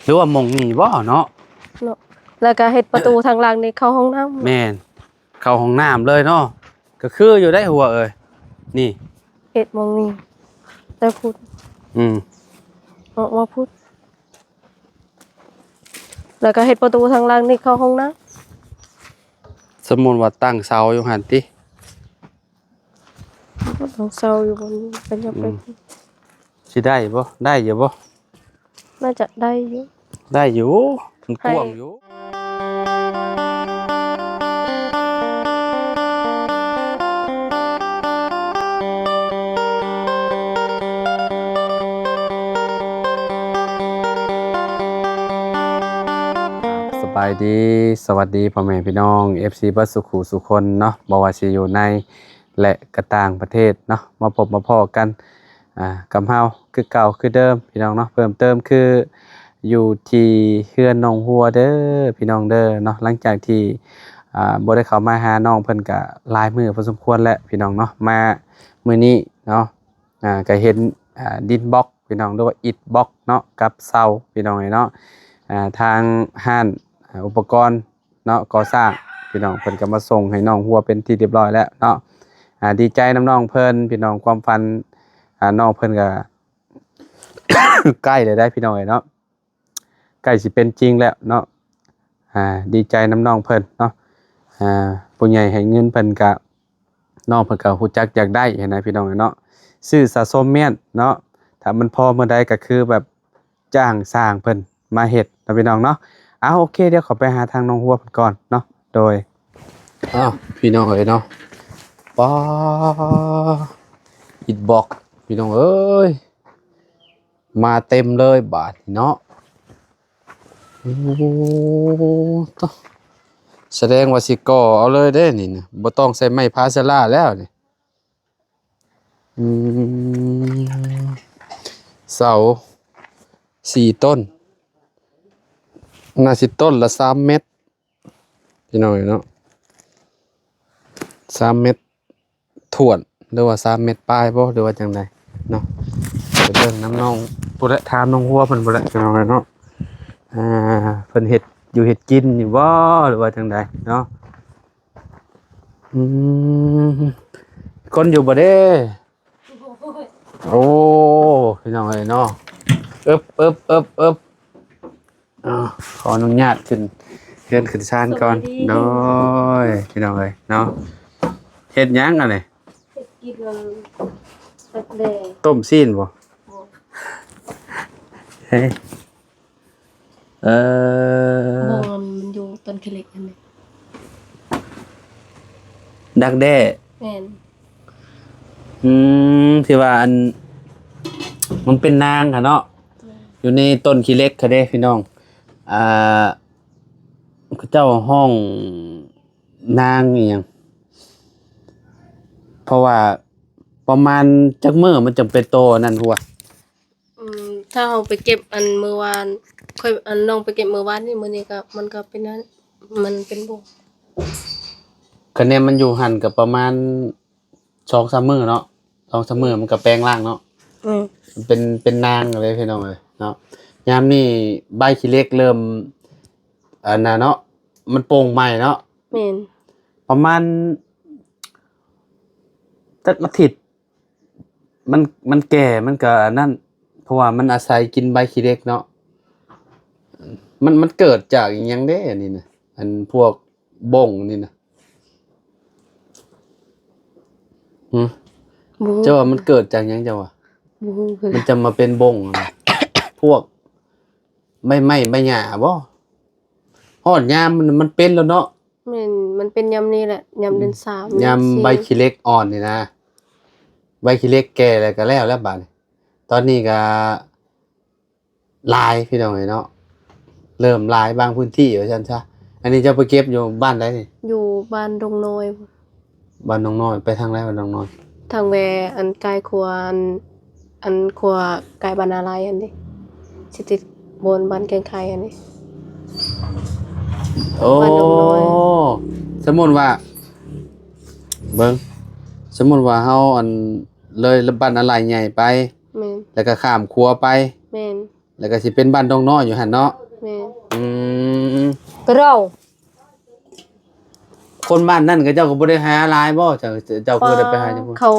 ຫຼືວ່າໝ່ອງນີ້ບໍ່ເນາະ? ເນາະ ແລ້ວກໍເຮັດປະຕູທາງຫຼັງນີ້ເຂົ້າຫ້ອງນ້ຳ. ແມ່ນ ເຂົ້າຫ້ອງນ້ຳເລີຍເນາະ. ກໍຄືຢູ່ໄດ໋ຫົວເອີຍ ນີ້ ເຮັດໝ່ອງນີ້ ແຕ່ພຸ້ນ ອືມ ອອກມາພຸ້ນ ແລ້ວກໍເຮັດປະຕູທາງຫຼັງນີ້ເຂົ້າຫ້ອງນ້ຳ. ສົມມຸດວ່າຕັ້ງເສົາຢູ່ຫັ້ນຕິ? ຕ້ອງເຊົາຢູ່ບ່ອນນີ້ ໄປຍັບໄປ ອືມ ຊິໄດ້ບໍ່? ໄດ້ຢູ່ບໍ່? ໜ້າຈະໄດ້ຢູ່ ໄດ້ຢູ່ ມັນກວ້າງຢູ່. ສະບາຍດີ ສະຫວັດດີພໍ່ແມ່ພີ່ນ້ອງ ເອັຟຊີ ເບິດສູ່ຄູ່ສູ່ຄົນເນາະ ບໍ່ວ່າຊິຢູ່ໃນ ແລະ ກະຕ່າງປະເທດເນາະ ມາພົບມາພໍ້ກັນ ອ່າ ກັບເຮົາຄືເກົ່າຄືເດີມພີ່ນ້ອງເນາະ. ເພີ່ມເຕີມຄືຢູ່ທີ່ເຮືອນນ້ອງຫົວເດີພີ່ນ້ອງເດີເນາະ. ຫຼັງຈາກທີ່ ອ່າ ບໍ່ໄດ້ເຂົ້າມາຫານ້ອງເພິ່ນກະຫຼາຍມື້ພໍສົມຄວນແລ້ວພີ່ນ້ອງເນາະ. ມາມື້ນີ້ເນາະ ອ່າ ກະເຫັນ ອ່າ ດິນບລັອກພີ່ນ້ອງ ຫຼືວ່າອິດບລັອກເນາະ ກັບເສົາພີ່ນ້ອງເອີຍເນາະ. ອ່າ ທາງຮ້ານ ອ່າ ອຸປະກອນ ເນາະ ກໍ່ສ້າງພີ່ນ້ອງ ເພິ່ນກໍມາສົ່ງໃຫ້ນ້ອງຫົວເປັນທີ່ຮຽບຮ້ອຍແລ້ວເນາະ. ອ່າ ດີໃຈນຳນ້ອງເພິ່ນພີ່ນ້ອງ ຄວາມຝັນ ອ່າ ນ້ອງເພິ່ນກໍ ໃກ້ແລ້ວໄດ໋ພີ່ນ້ອງເອີຍເນາະ ໃກ້ຊິເປັນຈິງແລ້ວເນາະ. ອ່າ ດີໃຈນຳນ້ອງເພິ່ນເນາະ. ອ່າ ຜູ້ໃຫຍ່ໃຫ້ເງິນເພິ່ນກໍ ນ້ອງເພິ່ນກໍຮູ້ຈັກຢາກໄດ້ຫັ້ນນະພີ່ນ້ອງເອີຍເນາະ. ຊື້ສະສົມແມ່ນເນາະ ຖ້າມັນພໍເມື່ອໃດກໍຄືແບບ ຈ້າງຊ່າງເພິ່ນມາເຮັດເນາະພີ່ນ້ອງເນາະ. ເອົາ ໂອເຄ ດຽວເຂົ້າໄປຫາທາງນ້ອງຫົວເພິ່ນກ່ອນເນາະ. ໂດຍ ອ້າວ ພີ່ນ້ອງເອີຍເນາະ ປ້າ ອິດບລັອກພີ່ນ້ອງເອີຍ ມາເຕັມເລີຍບາດນີ້ເນາະ. ໂອ້ ຕະ ສະແດງວ່າຊິກໍ່ເອົາເລີຍເດ້ນີ້ນະ ບໍ່ຕ້ອງໃຊ້ໄມ້ພາເຊລາແລ້ວນີ້. ອືມ ເສົາສີ່ຕົ້ນ ໜ້າຊິຕົ້ນລະສາມແມັດ ພີ່ນ້ອງເອີຍເນາະ ສາມແມັດຖ້ວນ ຫຼືວ່າສາມແມັດປາຍບໍ່ ຫຼືວ່າຈັ່ງໃດເນາະ. ໄປເບິ່ງນຳນ້ອງພຸ້ນແຫຼະ ຖາມນ້ອງຫົວເພິ່ນພຸ້ນແຫຼະ ພີ່ນ້ອງເອີຍເນາະ. ອ່າ ເພິ່ນເຮັດຢູ່ເຮັດກິນຢູ່ບໍ່ ຫຼືວ່າຈັ່ງໃດເນາະ? ອືມ ຄົນຢູ່ບໍ່ເດ້? ໂອ້ຍ ໂອ້ ພີ່ນ້ອງເອີຍເນາະ ເອີບ ເອີບ ເອີບ ເອີບ ອ່າ ຂໍອະນຸຍາດຂຶ້ນເຮືອນຂຶ້ນຊານກ່ອນ. ສະບາຍດີ ໂດຍ ພີ່ນ້ອງເອີຍເນາະ ເຮັດຫຍັງອັນນີ້? ເຮັດກິນອັນ ຕັກແດ່ ຕົ້ມຊີ້ນບໍ່? ບໍ່ ເຮີ້ຍ ເອີ ບໍ່ ມັນຢູ່ຕົ້ນຂີ້ເຫຼັກຫັ້ນເດ້ ດັກແດ້. ແມ່ນ ອືມ ທີ່ວ່າອັນ ມັນເປັນນາງຫັ້ນເນາະ ແມ່ນ ຢູ່ໃນຕົ້ນຂີ້ເຫຼັກຫັ້ນເດ້ພີ່ນ້ອງ. ອ່າ ເຂົາເຈົ້າຮ້ອງນາງອີ່ຫຍັງ ເພາະວ່າປະມານຈັກມື້ມັນຈັ່ງເປັນໂຕອັນນັ້ນຫົວ? ອືມ ຖ້າເຮົາໄປເກັບອັນມື້ວານ ຂ້ອຍ ອັນນ້ອງໄປເກັບມື້ວານນີ້ ມື້ນີ້ກໍ ມັນກໍເປັນນັ້ນ ມັນເປັນບົງ. ຄະແນນມັນຢູ່ຫັ້ນກໍປະມານສອງສາມມື້ເນາະ ສອງສາມມື້ມັນກໍແປງຮ່າງເນາະ. ອືມ ເປັນ ເປັນນາງເລີຍພີ່ນ້ອງເອີຍເນາະ. ຍາມນີ້ໃບຂີ້ເຫຼັກເລີ່ມ ອັນນັ້ນເນາະ ມັນໂປ່ງໃໝ່ເນາະ. ແມ່ນ ປະມານຈັກອາທິດ ມັນ ມັນແກ່ ມັນກໍອັນນັ້ນ ເພາະວ່າມັນອາໄສກິນໃບຂີ້ເຫຼັກເນາະ. ມັນ ມັນເກີດຈາກອີ່ຫຍັງເດ້ອັນນີ້ນະ ອັນພວກບົງນີ້ນະ? ຫື? ບໍ່ຮູ້ ເຈົ້າວ່າມັນເກີດຈາກຫຍັງເຈົ້າວ່າ? ບໍ່ຮູ້ຄືກັນ ມັນຈະມາເປັນບົງນະ ພວກໃບໄມ້ໃບຫຍ້າບໍ່? ຮອດຍາມມັນ ມັນເປັນແລ້ວເນາະ. ແມ່ນ ມັນເປັນຍາມນີ້ແຫຼະ ຍາມເດືອນສາມ ຍາມໃບຂີ້ເຫຼັກອ່ອນນີ້ນະ ໃບຂີ້ເຫຼັກແກ່ແລ້ວກໍແລ້ວແລ້ວບາດນີ້. ຕອນນີ້ກໍຫຼາຍພີ່ນ້ອງເອີຍເນາະ ເລີ່ມຫຼາຍບາງພື້ນທີ່ວ່າຊັ້ນຊະ. ອັນນີ້ເຈົ້າໄປເກັບຢູ່ບ້ານໃດນີ້? ຢູ່ບ້ານດົງນ້ອຍ. ບ້ານໜອງນ້ອຍ ໄປທາງໃດບ້ານໜອງນ້ອຍ? ທາງແວ ອັນ ກາຍຂົວ ອັນ ອັນ ຂົວກາຍບ້ານນາລາຍຫັ້ນເດ້ ຊິຕິດບ່ອນບ້ານແກ້ງໄຂ່ຫັ້ນເດ້. ໂອ້ ບ້ານໜອງນ້ອຍ. ສົມມຸດວ່າ ເບິ່ງ ສົມມຸດວ່າເຮົາ ອັນ ເລີຍບ້ານນາລາຍໃຫຍ່ໄປ ແມ່ນ ແລ້ວກໍຂ້າມຂົວໄປ ແມ່ນ. ແລ້ວກໍຊິເປັນບ້ານດອງນ້ອຍຢູ່ຫັ້ນເນາະ. ແມ່ນ. ອືມ ກະເລົາ. ຄົນບ້ານນັ້ນເຂົາເຈົ້າກໍບໍ່ໄດ້ຫາຫຼາຍບໍ່? ເຈົ້າ ເຈົ້າຄືໄດ້ໄປຫາຢູ່ພຸ້ນ? ເຂົາ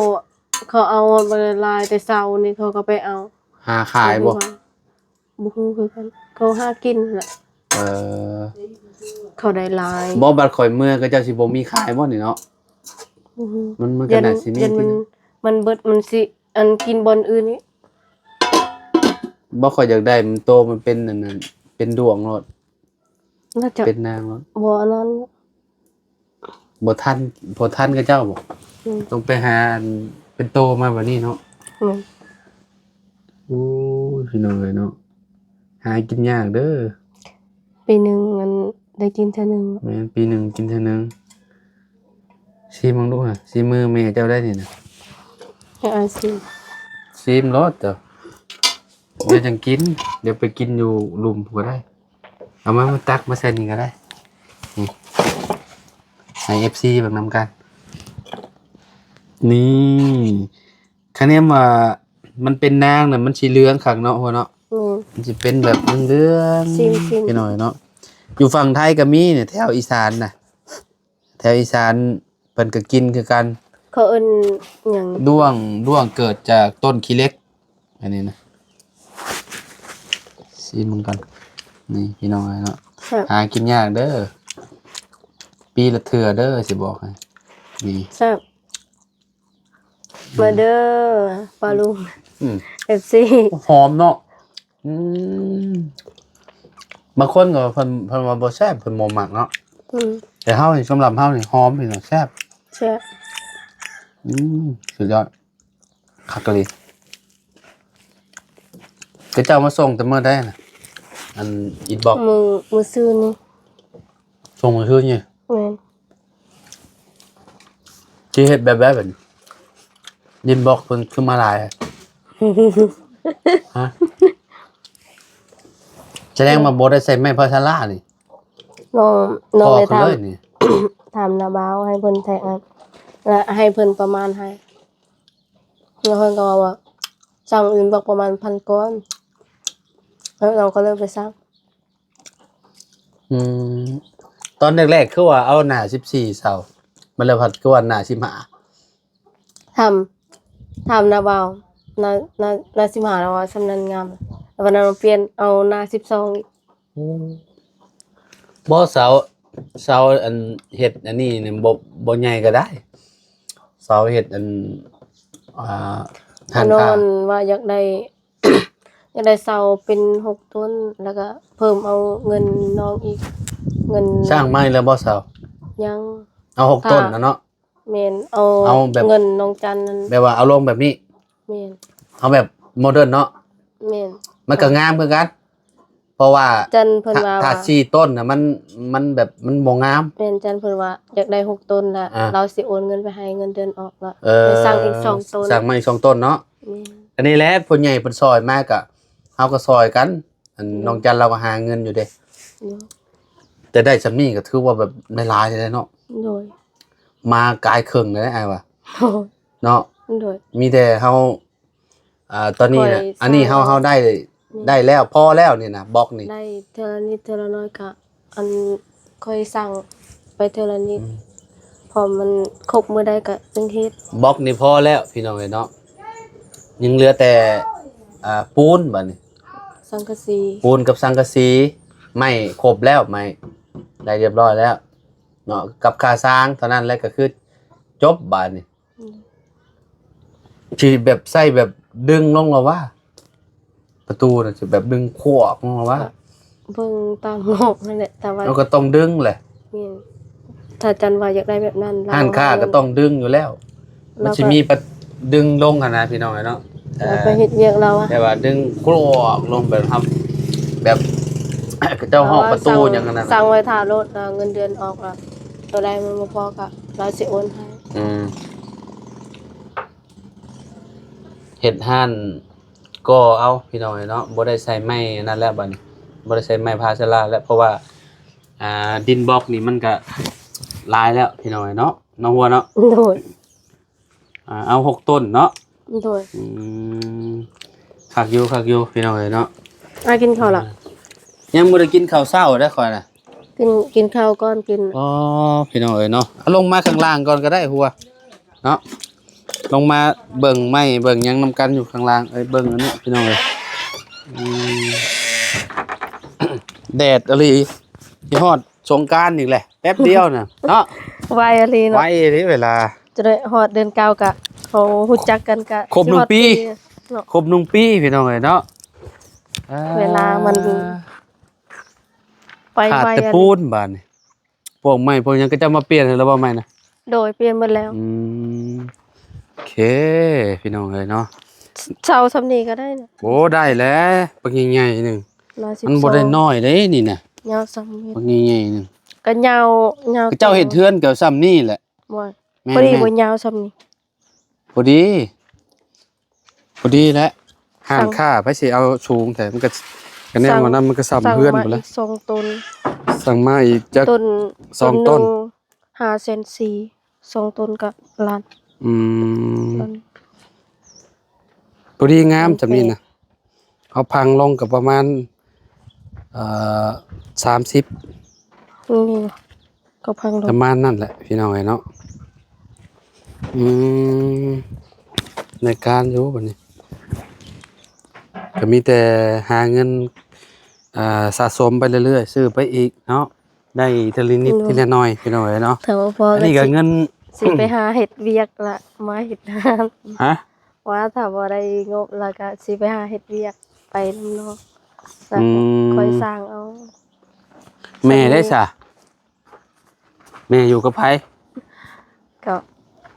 ເຂົາເອົາບໍ່ໄດ້ຫຼາຍ ແຕ່ເຊົ້ານີ້ເຂົາກໍໄປເອົາ. ຫາຂາຍບໍ່? ບໍ່ຮູ້ຄືກັນ ເຂົາຫາກິນຫັ້ນແຫຼະ. ເອີ ເຂົາໄດ້ຫຼາຍ. ບໍ່ ບັດຂ້ອຍເມືອ ເຂົາເຈົ້າຊິບໍ່ມີຂາຍບໍ່ນີ້ເນາະ? ບໍ່ຮູ້. ມັນ ມັນກໍໜ້າຊິມີ ມັນ ມັນເບິດ ມັນຊິອັນກິນບ່ອນອື່ນອີກ. ບໍ່ ຂ້ອຍຢາກໄດ້ມັນໂຕ ມັນເປັນອັນນັ້ນ ເປັນດ້ວງໂລດ. ໜ້າຈະເປັນນາງເນາະ. ບໍ່ອັນນັ້ນ ບໍ່ທັນ ບໍ່ທັນເຂົາເຈົ້າບໍ່? ອືມ ຕ້ອງໄປຫາອັນເປັນໂຕມາບັດນີ້ເນາະ. ອືມ ໂອ້ຍ ພີ່ນ້ອງເອີຍເນາະ ຫາກິນຍາກເດີ. ປີໜຶ່ງອັນໄດ້ກິນເທື່ອໜຶ່ງ. ແມ່ນ ປີໜຶ່ງກິນເທື່ອໜຶ່ງ. ຊີມເບິ່ງດູຫະ ຊີມມືແມ່ເຈົ້າໄດ້ນີ້ນະ. ໃຫ້ອ້າຍຊີມ. ຊີມໂລດເຈົ້າ ດຽວຈັ່ງກິນ ດຽວໄປກິນຢູ່ລຸ່ມພຸ້ນກໍໄດ້. ເອົາມາ ມາຕັກມາໃສ່ນີ້ກໍໄດ້. ນີ້ ໃຫ້ເອັຟຊີເບິ່ງນຳກັນ. ນີ້ ຄະແນນວ່າມັນເປັນນາງນະ ມັນຊິເຫຼືອງຄັກເນາະ ຫົວເນາະ. ອືມ ມັນຊິເປັນແບບເຫຼືອງໆ ຊິມໆ ພີ່ນ້ອງເນາະ. ຢູ່ຝັ່ງໄທກໍມີນີ້ ແຖວອີສານນະ. ແຖວອີສານເພິ່ນກໍກິນຄືກັນ. ເຂົາເອີ້ນຫຍັງ? ດ້ວງ ດ້ວງເກີດຈາກຕົ້ນຂີ້ເຫຼັກ ອັນນີ້ນະ. ຊີມເບິ່ງກ່ອນ. ນີ້ ພີ່ນ້ອງເອີຍເນາະ ແຊບ ຫາກິນຍາກເດີ ປີລະເທື່ອເດີ ຊິບອກໃຫ້. ນີ້ ແຊບ. ມາເດີປ້າລຸງ. ອືມ ເອັຟຊີ ຫອມເນາະ. ອືມ ບາງຄົນກໍເພິ່ນ ເພິ່ນວ່າບໍ່ແຊບ ເພິ່ນບໍ່ມັກເນາະ. ອືມ ແຕ່ເຮົານີ້ ສຳລັບເຮົານີ້ ຫອມນີ້ນະ ແຊບ ແຊບ. ອືມ ສຸດຍອດ ຄັກອີ່ຫຼີ. ເຂົາເຈົ້າມາສົ່ງແຕ່ມື້ໃດນະ? ອັນອິນບັອກ ມື້ ມື້ຊືນນີ້. ສົ່ງມື້ຄືນນີ້. ແມ່ນ. ຊິເຮັດແບບໃດບັດນີ້? ດິນບລັອກເພິ່ນຄືມາຫຼາຍ ຮະ? ສະແດງວ່າບໍ່ໄດ້ໃສ່ໄມ້ພາສາລານີ້. ນ້ອງ ນ້ອງໄດ້ຖາມ ຖາມນ້າບ່າວໃຫ້ເພິ່ນແທກໃຫ້ ແລະ ໃຫ້ເພິ່ນປະມານໃຫ້ ແລ້ວເພິ່ນກໍເວົ້າວ່າ ສັ່ງອິນບັອກປະມານພັນກ້ອນ ແລ້ວນ້ອງກໍເລີຍໄປສັ່ງ. ອືມ ຕອນແລກໆ ຄືວ່າເອົາໜ້າສິບສີ່ເສົາ ບັດແລ້ວພັດຄືວ່າໜ້າສິບຫ້າ. ຖາມ ຖາມນ້າບ່າວ ໜ້າ ໜ້າ ໜ້າສິບຫ້າ ແລ້ວວ່າສ່ຳນັ້ນງາມ ແລ້ວວັນນັ້ນມາປ່ຽນເອົາໜ້າສິບສອງອີກ. ໂອ້ ບໍ່ ເສົາ ເສົາອັນເຮັດອັນນີ້ນີ້ ບໍ່ ບໍ່ໃຫຍ່ກໍໄດ້ ເສົາເຮັດອັນ ອ່າ ຮ້ານຄ້າ ນ້ອງວ່າຢາກໄດ້ ຢາກໄດ້ເສົາເປັນຫົກຕົ້ນ ແລ້ວກໍເພີ່ມເອົາເງິນນ້ອງອີກ ເງິນ ສ້າງໃໝ່ແລ້ວບໍ່ເສົາ? ຍັງ ເອົາຫົກຕົ້ນນະເນາະ. ແມ່ນ ເອົາ ເອົາແບບເງິນນ້ອງຈັນນັ້ນ ແບບວ່າເອົາລົງແບບນີ້. ແມ່ນ ເອົາແບບໂມເດີນເນາະ. ແມ່ນ ມັນກໍງາມຄືກັນ ເພາະວ່າຈັນເພິ່ນວ່າ ຖ້າສີ່ຕົ້ນນະ ມັນ ມັນແບບມັນບໍ່ງາມ. ແມ່ນ ຈັນເພິ່ນວ່າຢາກໄດ້ຫົກຕົ້ນລະ ອ່າ ລາວຊິໂອນເງິນໄປໃຫ້ເງິນເດືອນອອກລະ ເອີ ໄປສັ່ງອີກສອງຕົ້ນ ສັ່ງມາອີກສອງຕົ້ນເນາະ. ແມ່ນ ອັນນີ້ແຫຼະ ຜູ້ໃຫຍ່ເພິ່ນຊ່ອຍມາກະ ເຮົາກໍຊ່ອຍກັນ ອັນ ອືມ ນ້ອງຈັນລາວກໍຫາເງິນຢູ່ເດ້. ໂດຍ ແຕ່ໄດ້ສ່ຳນີ້ກໍຖືວ່າແບບໄດ້ຫຼາຍແລ້ວເນາະ. ໂດຍ ມາກາຍເຄິ່ງແລ້ວອ້າຍວ່າ ໂດຍ ເນາະ. ໂດຍ ມີແຕ່ເຮົາ ອ່າ ຕອນນີ້ນະ ອັນນີ້ເຮົາ ເຮົາໄດ້ ອືມ ໄດ້ແລ້ວ ພໍແລ້ວນີ້ນະ ບລັອກນີ້ ໄດ້ເທື່ອລະນິດເທື່ອລະໜ້ອຍກະ ອັນ ຂ້ອຍສັ່ງໄປເທື່ອລະນິດ ອືມ ເພາະມັນຄົບມື້ໃດກະຈຶ່ງເຮັດ. ບລັອກນີ້ພໍແລ້ວພີ່ນ້ອງເອີຍເນາະ ຍັງເຫຼືອແຕ່ ອ່າ ປູນບາດນີ້ ສັງກະສີ ປູນກັບສັງກະສີ ໄມ້ຄົບແລ້ວ ໄມ້ໄດ້ຮຽບຮ້ອຍແລ້ວເນາະ ກັບຄາສາງເທົ່ານັ້ນແຫຼະ ກໍຄືຈົບບາດນີ້. ອືມ ຊິແບບໃຊ້ແບບດຶງລົງລະວ່າ ປະຕູນະ ຊິແບບດຶງຂວບລົງລະວ່າ ເບິ່ງຕາມງອກຫັ້ນແຫຼະ ແຕ່ວ່າເຮົາກໍຕ້ອງດຶງແຫຼະ. ແມ່ນ ຖ້າຈັນວ່າຢາກໄດ້ແບບນັ້ນ ຮ້ານຄ້າກໍຕ້ອງດຶງຢູ່ແລ້ວ ມັນຊິມີປະ ດຶງລົງຫັ້ນນະພີ່ນ້ອງເອີຍເນາະ. ເອີ ໄປເຮັດວຽກລາວ ແຕ່ວ່າດຶງຂວບລົງແບບ ແບບ ເຂົາເຈົ້າຮ້ອງປະຕູຫຍັງຫັ້ນນະ ສັ່ງໄວ້ຖ້າໂລດ ເງິນເດືອນອອກລະ ໂຕໃດມັນບໍ່ພໍກໍລາວຊິໂອນໃຫ້. ອືມ ເຮັດຮ້ານກໍເອົາພີ່ນ້ອງເອີຍເນາະ ບໍ່ໄດ້ໃສ່ໄມ້ອັນນັ້ນແລ້ວ ບັດນີ້ບໍ່ໄດ້ໃສ່ໄມ້ພາສາລາແລ້ວ ເພາະວ່າ ອ່າ ດິນບລັອກນີ້ມັນກະຫຼາຍແລ້ວພີ່ນ້ອງເອີຍເນາະ ນ້ອງຫົວເນາະ. ໂດຍ ອ່າ ເອົາຫົກຕົ້ນເນາະ. ໂດຍ ອືມ ຄັກຢູ່ ຄັກຢູ່ພີ່ນ້ອງເອີຍເນາະ. ອາ ກິນເຂົ້າລະ? ຍັງບໍ່ໄດ້ກິນເຂົ້າເຊົ້າເດ້ຂ້ອຍນະ. ກິນ ກິນເຂົ້າກ່ອນ ກິນ. ອໍ ພີ່ນ້ອງເອີຍເນາະ ເອົາລົງມາຂ້າງລ່າງກ່ອນກໍໄດ້ຫົວເນາະ ລົງມາເບິ່ງໄມ້ເບິ່ງຫຍັງນຳກັນຢູ່ຂ້າງລ່າງ. ເອີຍ ເບິ່ງອັນນີ້ພີ່ນ້ອງເອີຍ ອືມ ແດດອີ່ຫຼີ ຊິຮອດສົງການອີກແຫຼະ ແປັບດຽວນະເນາະ ໄວອີ່ຫຼີເນາະ ໄວອີ່ຫຼີເວລາ. ຈະໄດ້ຮອດເດືອນເກົ້າກະ ເຮົາຮູ້ຈັກກັນກະ ຄົບໜຶ່ງປີ ເນາະ ຄົບໜຶ່ງປີພີ່ນ້ອງເອີຍເນາະ. ເວລາມັນໄປໄວ ຂາດແຕ່ປູນບາດນີ້ ພວກໄມ້ພວກຫຍັງ ເຂົາເຈົ້າມາປ່ຽນໃຫ້ແລ້ວບໍ່ ໄມ້ນະ? ໂດຍ ປ່ຽນໝົດແລ້ວ. ອືມ ໂອເຄ ພີ່ນ້ອງເອີຍເນາະ ເຊົາສ່ຳນີ້ກໍໄດ້ນະ. ໂອ້ ໄດ້ແຫຼະ ບັກໃຫຍ່ໆໜຶ່ງ ມັນບໍ່ໄດ້ນ້ອຍເດ້ນີ້ນະ ຍາວສ່ຳນີ້ ບັກໃຫຍ່ໆໜຶ່ງ ກໍຍາວ ຍາວ. ເຈົ້າເຮັດເຮືອນກໍສ່ຳນີ້ແຫຼະ ບໍ່ ແມ່ນໆ ພໍດີບໍ່ຍາວສ່ຳນີ້ ພໍດີ ພໍດີແຫຼະ. ຮ້ານຄ້າ ໄຜຊິເອົາສູງແທ້ ມັນກໍ ກະແນວວ່ານັ້ນ ມັນກໍສ່ຳເຮືອນພຸ້ນແຫຼະ. ສອງຕົ້ນ ສັ່ງມາອີກຈັກ ຕົ້ນ ສອງຕົ້ນ ໜຶ່ງຫ້າແສນສີ່ ສອງຕົ້ນກໍລ້ານ. ອືມ ພໍດີງາມສ່ຳນີ້ນະ ເອົາພັງລົງກໍປະມານ ເອີ ສາມສິບ ນີ້ ກໍພັງລົງ ປະມານນັ້ນແຫຼະພີ່ນ້ອງເອີຍເນາະ. ອືມ ໃນການຢູ່ບັດນີ້ ກໍມີແຕ່ຫາເງິນ ອ່າ ສະສົມໄປເລື້ອຍໆ ຊື້ໄປອີກເນາະ ໄດ້ທີລະນິດ ໂດຍ ທີລະໜ້ອຍພີ່ນ້ອງເອີຍເນາະ. ຖ້າບໍ່ພໍ ອັນນີ້ກໍ ກໍຊິ ເງິນ ຊິໄປຫາເຮັດວຽກລະ ມາເຮັດງານ ຮະ? ວ່າຖ້າບໍ່ໄດ້ງົບລະກະຊິໄປຫາເຮັດວຽກ ໄປນຳນອກ ແລ້ວ ອືມ ຄ່ອຍສ້າງເອົາ. ແມ່ໄດ້ຊະ? ແມ່ຢູ່ກັບໃຜ? ກໍ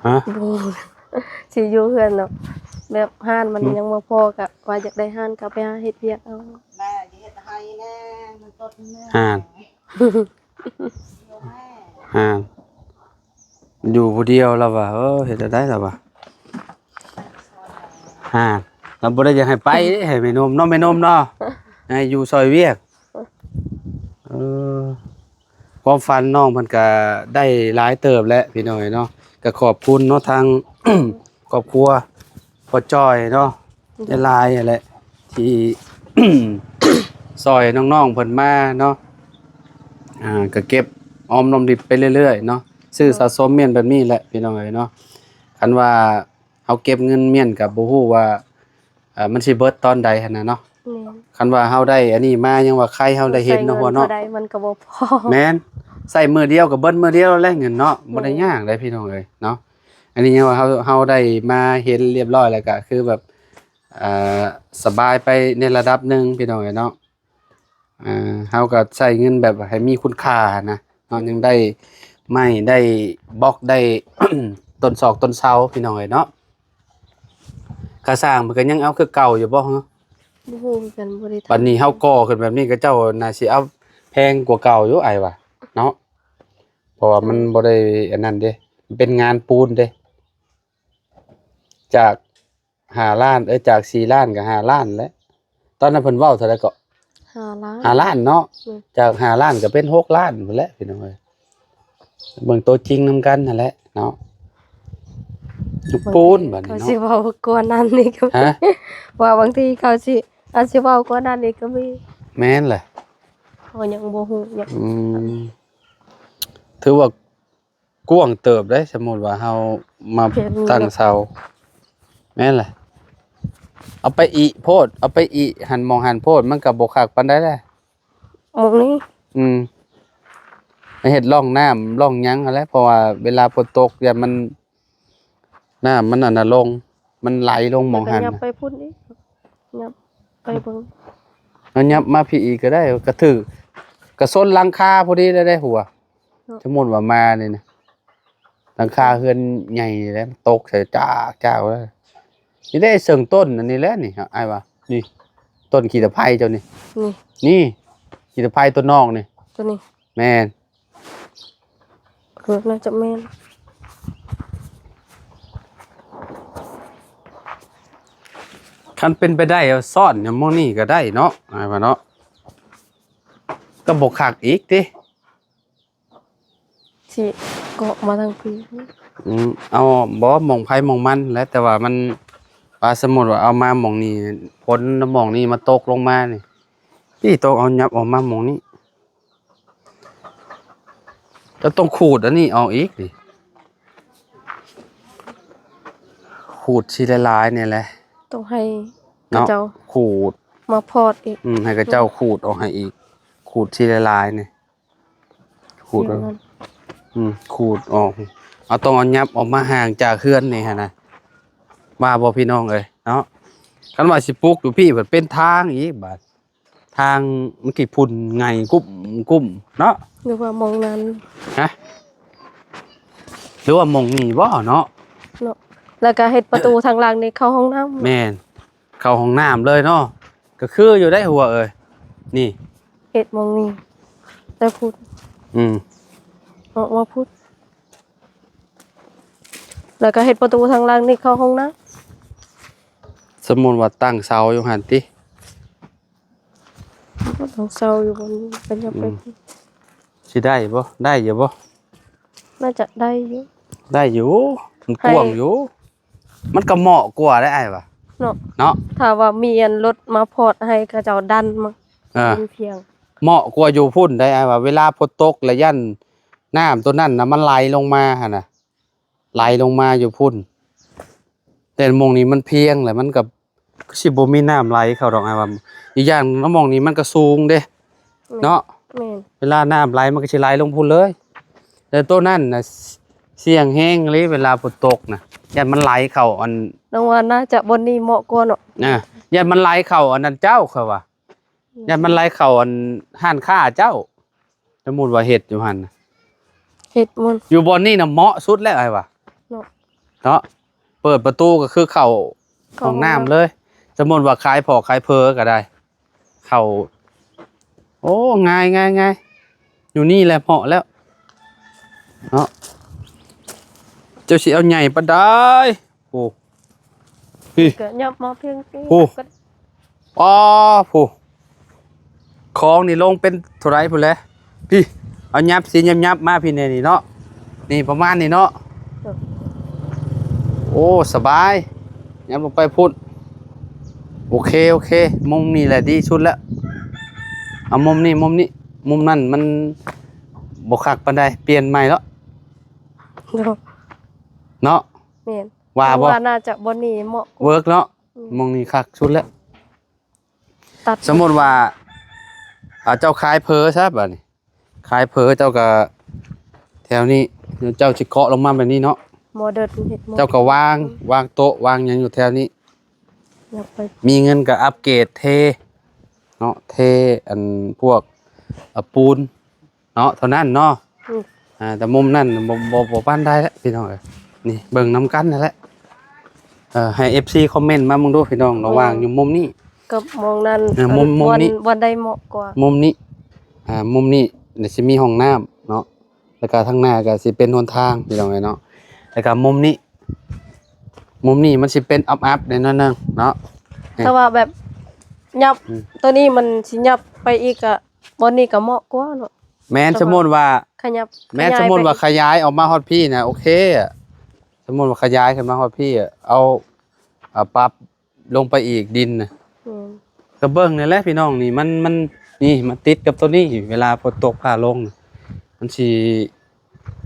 ຮະ? ບໍ່ ຊິຢູ່ເຮືອນເນາະ ແບບຮ້ານມັນ ອືມ ຍັງບໍ່ພໍ ກະວ່າຢາກໄດ້ຮ້ານ ກໍໄປຫາເຮັດວຽກເອົາ. ແມ່ເຮັດໃຫ້ແນ່ ມັນຕົດແນ່ ຮ້ານ ຮ້ານ ຢູ່ຜູ້ດຽວລະວ່າ ເອີ ເຮັດແນວໃດລະວ່າ ຮະ ລາວບໍ່ໄດ້ຢາກໃຫ້ໄປເດ້ ໃຫ້ແມ່ນົມເນາະ ແມ່ນົມເນາະ ໃຫ້ຢູ່ຊ່ອຍວຽກ. ເອີ ຄວາມຝັນນ້ອງເພິ່ນກະໄດ້ຫຼາຍເຕີບແຫຼະພີ່ນ້ອງເອີຍເນາະ. ກະຂອບຄຸນເນາະ ທາງຄອບຄົວພໍ່ຈ້ອຍເນາະ ຫຼາຍໆຫັ້ນແຫຼະ ທີ່ຊ່ອຍນ້ອງໆເພິ່ນມາເນາະ. ອ່າ ກະເກັບອອມລອມລິບໄປເລື້ອຍໆເນາະ ຊື້ສະສົມແມ່ນແບບນີ້ແຫຼະພີ່ນ້ອງເອີຍເນາະ. ຄັນວ່າເຮົາເກັບເງິນມ້ຽນກໍບໍ່ຮູ້ວ່າ ເອີ ມັນຊິເບິດຕອນໃດຫັ້ນນະເນາະ. ແມ່ນ ຄັນວ່າເຮົາໄດ້ອັນນີ້ມາ ຍັງວ່າໃຄເຮົາໄດ້ເຫັນເນາະ ຫົວເນາະ ໃຊ້ເງິນເທົ່າໃດມັນກໍບໍ່ພໍ. ແມ່ນ ໃຊ້ມື້ດຽວກໍເບິດມື້ດຽວແຫຼະເງິນເນາະ. ແມ່ນ ບໍ່ໄດ້ຍາກເດ້ພີ່ນ້ອງເອີຍເນາະ. ອັນນີ້ຍັງວ່າເຮົາ ເຮົາໄດ້ມາເຫັນລຽບຮ້ອຍແລ້ວ ກໍຄືແບບ ເອີ ສະບາຍໄປໃນລະດັບໜຶ່ງພີ່ນ້ອງເອີຍເນາະ. ອ່າ ເຮົາກໍໃຊ້ເງິນແບບໃຫ້ມີຄຸນຄ່າຫັ້ນນະເນາະ ຍັງໄດ້ໄມ້ ໄດ້ບລັອກ ໄດ້ຕົ້ນຊອກຕົ້ນເສົາພີ່ນ້ອງເອີຍເນາະ. ຄ່າສ້າງເພິ່ນກໍຍັງເອົາຄືເກົ່າຢູ່ບໍ່? ບໍ່ຮູ້ຄືກັນ ບໍ່ໄດ້ຖາມ. ບັດນີ້ເຮົາກໍ່ຂຶ້ນແບບນີ້ ເຂົາເຈົ້າໜ້າຊິເອົາແພງກວ່າເກົ່າຢູ່ ອ້າຍວ່າເນາະ ເພາະວ່າມັນ ອືມ ບໍ່ໄດ້ອັນນັ້ນເດ້ ມັນເປັນງານປູນເດ້. ຈາກ ຫ້າລ້ານ ເອີ ຈາກສີ່ລ້ານກໍຫ້າລ້ານແຫຼະ. ຕອນນັ້ນເພິ່ນເວົ້າເທົ່າໃດເກາະ? ຫ້າລ້ານ ຫ້າລ້ານເນາະ. ອືມ ຈາກຫ້າລ້ານກໍເປັນຫົກລ້ານພຸ້ນແຫຼະພີ່ນ້ອງເອີຍ. ເບິ່ງຕົວຈິງນຳກັນຫັ້ນແຫຼະເນາະ. ປູນບັດນີ້ເນາະ ເຂົາຊິເວົ້າກວ່ານັ້ນອີກກໍມີ. ຮະ? ວ່າບາງທີເຂົາຊິ ອາດຊິເວົ້າກວ່ານັ້ນອີກກໍມີ. ແມ່ນແຫຼະ ເຮົາຍັງບໍ່ຮູ້ຫຍັງ. ອືມ ຖືວ່າ ກວ້າງເຕີບເດ້. ສົມມຸດວ່າເຮົາມາ ແມ່ນ ຕັ້ງເສົາ ແມ່ນແຫຼະ ເອົາໄປອີກໂພດ ເອົາໄປອີກຫັ້ນໝ່ອງຫັ້ນໂພດ ມັນກໍບໍ່ຄັກປານໃດແຫຼະ ໝ່ອງນີ້. ອືມ ເຮັດຮ່ອງນ້ຳຮ່ອງຫຍັງຫັ້ນແຫຼະ ເພາະວ່າເວລາຝົນຕົກ ຢ້ານມັນ ນ້ຳມັນອັນນະລົງ ມັນໄຫຼລົງໝ່ອງຫັ້ນ. ແລ້ວກໍຫຍັບໄປພຸ້ນອີກ ຫຍັບໄປເບິ່ງ ເອົາຫຍັບມາພີ້ອີກກໍໄດ້ ກໍຖືກ ກໍຊົນຫຼັງຄາພໍດີເລີຍເດ້ຫົວ. ເນາະ ສົມມຸດວ່າມານີ້ນະ ຫຼັງຄາເຮືອນໃຫຍ່ນີ້ແຫຼະ ມັນຕົກໃສ່ຈາກໆເລີຍ. ນີ້ເດ້ເຊິ່ງຕົ້ນອັນນີ້ແຫຼະນີ້ ອ້າຍວ່າ ນີ້ ຕົ້ນຂີ້ຕະໄພເຈົ້ານີ້ ນີ້ ນີ້ ຂີ້ຕະໄພຕົ້ນນອກນີ້ ໂຕນີ້ ແມ່ນ ເອີ ໜ້າຈະແມ່ນ. ຄັນເປັນໄປໄດ້ ເອົາຊ້ອນຫຍັງໝ່ອງນີ້ກໍໄດ້ເນາະ ອ້າຍວ່າເນາະ ກໍບໍ່ຄັກອີກຕິ. ຊິເກາະມາທາງພີ້. ອືມ ເອົາ ບໍ່ ໝ່ອງໃຜໝ່ອງມັນແຫຼະ ແຕ່ວ່າມັນ ວ່າສົມມຸດວ່າເອົາມາໝ່ອງນີ້ ຝົນໝ່ອງນີ້ມາຕົກລົງມານີ້ ນີ້ຕ້ອງເອົາຫຍັບອອກມາໝ່ອງນີ້. ເຈົ້າຕ້ອງຂູດອັນນີ້ອອກອີກນີ້ ຂູດຊິຫຼາຍໆ ນີ້ແຫຼະ ຕ້ອງໃຫ້ເຂົາເຈົ້າ ເນາະ ຂູດ ມາພອດອີກ ອືມ ໃຫ້ເຂົາເຈົ້າຂູດອອກໃຫ້ອີກ ຂູດຊິຫຼາຍໆ ນີ້ ຂູດ ອືມ ອືມ ຂູດອອກ ເອົາ ຕ້ອງເອົາຫຍັບອອກມາຫ່າງຈາກເຮືອນນີ້ຫັ້ນນະ ວ່າບໍ່ ພີ່ນ້ອງເອີຍເນາະ. ຄັນວ່າຊິປຸກຢູ່ພີ້ ມັນເປັນທາງອີກບາດ ທາງມັນຂີ້ຝຸ່ນໄຫງ່ກຸ້ມໆ ເນາະ ຫຼືວ່າໝ່ອງນັ້ນ ຮະ ຫຼືວ່າໝ່ອງນີ້ບໍ່ເນາະ ເນາະ ແລ້ວກໍເຮັດປະຕູທາງຫຼັງນີ້ເຂົ້າຫ້ອງນ້ຳ ແມ່ນ ເຂົ້າຫ້ອງນ້ຳເລີຍເນາະ ກໍຄືຢູ່ໄດ໋ຫົວເອີຍ ນີ້ ເຮັດໝ່ອງນີ້ ແຕ່ພຸ້ນ ອືມ ອອກມາພຸ້ນ ແລ້ວກໍເຮັດປະຕູທາງຫຼັງນີ້ເຂົ້າຫ້ອງນ້ຳ. ສົມມຸດວ່າຕັ້ງເສົາຢູ່ຫັ້ນຕິ ຕັ້ງເສົາຢູ່ບ່ອນນີ້ ຂະຫຍັບໄປ ອືມ ຊິໄດ້ບໍ່? ໄດ້ຢູ່ບໍ່? ໜ້າຈະໄດ້ຢູ່ ໄດ້ຢູ່ ມັນກວ້າງຢູ່ ມັນກໍເໝາະກວ່າໄດ໋ອ້າຍວ່າ ເນາະ ເນາະ ຖ້າວ່າມີອັນລົດມາພອດໃຫ້ເຂົາເຈົ້າດັນມາ ເອີ ເປັນພຽງ ເໝາະກວ່າຢູ່ພຸ້ນໄດ໋ອ້າຍວ່າ ເວລາຝົນຕົກລະຢ້ານນ້ຳໂຕນັ້ນນະ ມັນໄຫຼລົງມາຫັ້ນນະ ໄຫຼລົງມາຢູ່ພຸ້ນ ແຕ່ໝ່ອງນີ້ມັນພຽງແຫຼະ ມັນກໍ ຄືຊິບໍ່ມີນ້ຳໄຫຼເຂົ້າດອກອ້າຍວ່າ ອີກຢ່າງນະ ໝ່ອງນີ້ມັນກໍສູງເດ້ ແມ່ນ ເນາະ ແມ່ນ ເວລານ້ຳໄຫຼມັນກໍຊິໄຫຼລົງພຸ້ນເລີຍ ແຕ່ໂຕນັ້ນນະ ສ່ຽງແຮງເລີຍ ເວລາຝົນຕົກນະ ຢ້ານມັນໄຫຼເຂົ້າອັນ ນ້ອງວ່າໜ້າຈະບ່ອນນີ້ເໝາະກວ່າເນາະ ອ່າ ຢ້ານມັນໄຫຼເຂົ້າອັນນັ້ນເຈົ້າ ຂ້ອຍວ່າ ອືມ ຢ້ານມັນໄຫຼເຂົ້າອັນຮ້ານຄ້າເຈົ້າ ສົມມຸດວ່າເຮັດຢູ່ຫັ້ນນະ ເຮັດໝົດ ຢູ່ບ່ອນນີ້ນະເໝາະສຸດແລ້ວອ້າຍວ່າ ເນາະ ເນາະ ເປີດປະຕູກໍຄືເຂົ້າ ເຂົ້າຫ້ອງນ້ຳ ຫ້ອງນ້ຳເລີຍ ສົມມຸດວ່າຂາຍຜອກຂາຍເຜີກໍໄດ້ ເຂົ້າ ໂອ້ ງ່າຍໆໆ ຢູ່ນີ້ແຫຼະເໝາະແລ້ວເນາະ ເຈົ້າຊິເອົາໃຫຍ່ປານໃດ ໂອ້ ພີ້ ກໍຫຍັບມາພຽງພີ້ ໂອ້ ກໍ ອໍ ຜູ້ ຂອງນີ້ລົງເປັນເທົ່າໃດພຸ້ນແຫຼະ ພີ້ ເອົາຫຍັບຊິຫຍັບໆ ມາພີ້ແດ່ນີ້ເນາະ ນີ້ປະມານນີ້ເນາະ ໂອ້ ສະບາຍ ຫຍັບລົງໄປພຸ້ນ ໂອເຄ ໂອເຄ ມຸມນີ້ແຫຼະດີສຸດແລ້ວ ເອົາມຸມນີ້ ມຸມນີ້ ມຸມນັ້ນມັນບໍ່ຄັກປານໃດ ປ່ຽນໃໝ່ເນາະ ເນາະ ແມ່ນ ວ່າບໍ່ ວ່າໜ້າຈະບ່ອນນີ້ເໝາະ ເວີກເນາະ ອືມ ໝ່ອງນີ້ຄັກສຸດແລ້ວ ຕັດ ສົມມຸດວ່າ ອ່າ ເຈົ້າຂາຍເຜີຊະບາດນີ້ ຂາຍເຜີເຈົ້າກໍແຖວນີ້ ເຈົ້າຊິເກາະລົງມາແບບນີ້ເນາະ ໂມເດີນເຮັດໂມເດີນ ເຈົ້າກໍວາງ ອືມ ວາງໂຕະວາງຫຍັງຢູ່ແຖວນີ້ ຢາກໄປ ມີເງິນກໍອັບເກຣດເທເນາະ ເທອັນພວກ ອາ ປູນ ເນາະ ເທົ່ານັ້ນເນາະ ອືມ ອ່າ ແຕ່ມຸມນັ້ນບໍ່ ບໍ່ ບໍ່ປານໃດແຫຼະພີ່ນ້ອງເອີຍ ນີ້ເບິ່ງນຳກັນຫັ້ນແຫຼະ ເອີ ໃຫ້ເອັຟຊີຄອມເມັນມາເບິ່ງດູພີ່ນ້ອງ ລະຫວ່າງ ແມ່ນ ຢູ່ມຸມນີ້ກັບໝ່ອງນັ້ນ ເອີ ມຸມ ມຸມນີ້ ບ່ອນ ບ່ອນໃດເໝາະກວ່າ ມຸມນີ້ ອ່າ ມຸມນີ້ ດຽວຊິມີຫ້ອງນ້ຳເນາະ ແລ້ວກະທາງໜ້າກະຊິເປັນຫົນທາງພີ່ນ້ອງເອີຍເນາະ ແລ້ວກະມຸມນີ້ ມຸມນີ້ມັນຊິເປັນອັບໆ ແດ່ໜ້ອຍໜຶ່ງເນາະ ແຕ່ວ່າແບບຫຍັບ ອືມ ໂຕນີ້ມັນຊິຫຍັບໄປອີກກະ ບ່ອນນີ້ກໍເໝາະກວ່າເນາະ ແມ່ນ ແຕ່ວ່າ ສົມມຸດວ່າ ຂະຫຍັບ ແມ່ນ ຂະຫຍາຍ ສົມມຸດວ່າ ໄປອີກ ຂະຫຍາຍອອກມາຮອດພີ້ນະ ໂອເຄ ສົມມຸດວ່າຂະຫຍາຍຂຶ້ນມາຮອດພີ້ ເອົາ ເອົາປັບລົງໄປອີກດິນນະ ແມ່ນ ກໍເບິ່ງນີ້ແຫຼະພີ່ນ້ອງ ນີ້ມັນ ມັນ ນີ້ມັນຕິດກັບໂຕນີ້ ເວລາຝົນຕົກຟ້າລົງນະ ມັນຊິ